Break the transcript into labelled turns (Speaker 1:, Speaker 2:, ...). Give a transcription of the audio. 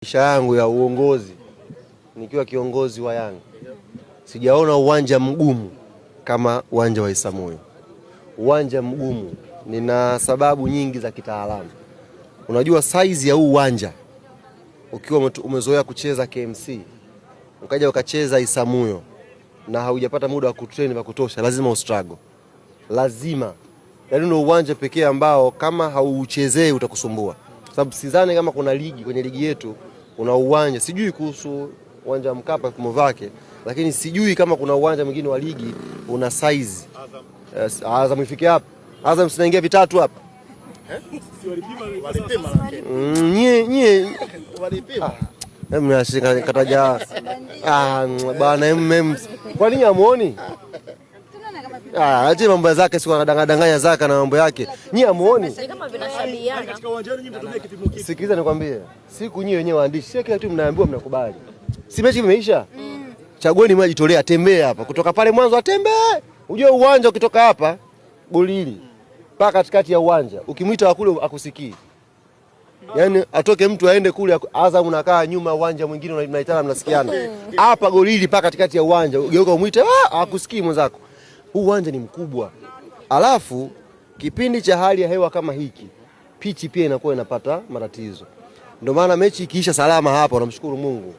Speaker 1: Maisha yangu ya uongozi nikiwa kiongozi wa Yanga sijaona uwanja mgumu kama uwanja wa Isamuhyo. Uwanja mgumu, nina sababu nyingi za kitaalamu. Unajua size ya huu uwanja, ukiwa umezoea kucheza KMC ukaja ukacheza Isamuhyo na haujapata muda wa kutrain wa kutosha, lazima ustruggle, lazima. Yaani ndio uwanja pekee ambao kama hauchezei utakusumbua, sababu sidhani kama kuna ligi kwenye ligi yetu kuna uwanja, sijui kuhusu uwanja wa Mkapa vipimo vyake, lakini sijui kama kuna uwanja mwingine wa ligi una size. Azam ifike hapa, Azam sinaingia vitatu hapa. Nyie nyie mnashika kataja bana, kwa nini hamuoni? Ah, aje mambo zake siku anadanganya zaka na mambo yake. Nyie hamuoni?
Speaker 2: Kama vinashabihiana.
Speaker 1: Sikiliza nikwambie, siku nyie wenyewe waandishi, sio kila kitu mnaambiwa mnakubali. Si mechi imeisha? Chagueni mmoja, atembee hapa kutoka pale mwanzo atembee. Ujue uwanja ukitoka hapa goli hili mpaka katikati ya uwanja, ukimwita wa kule akusikii. Yaani atoke mtu aende kule, Azam unakaa nyuma uwanja mwingine mnaitana mnasikiana. Hapa goli hili mpaka katikati ya uwanja, ugeuka umwite, ah, akusikii mwenzako. Huu uwanja ni mkubwa. Alafu kipindi cha hali ya hewa kama hiki, pichi pia inakuwa inapata matatizo. Ndio maana mechi ikiisha salama hapa, unamshukuru Mungu.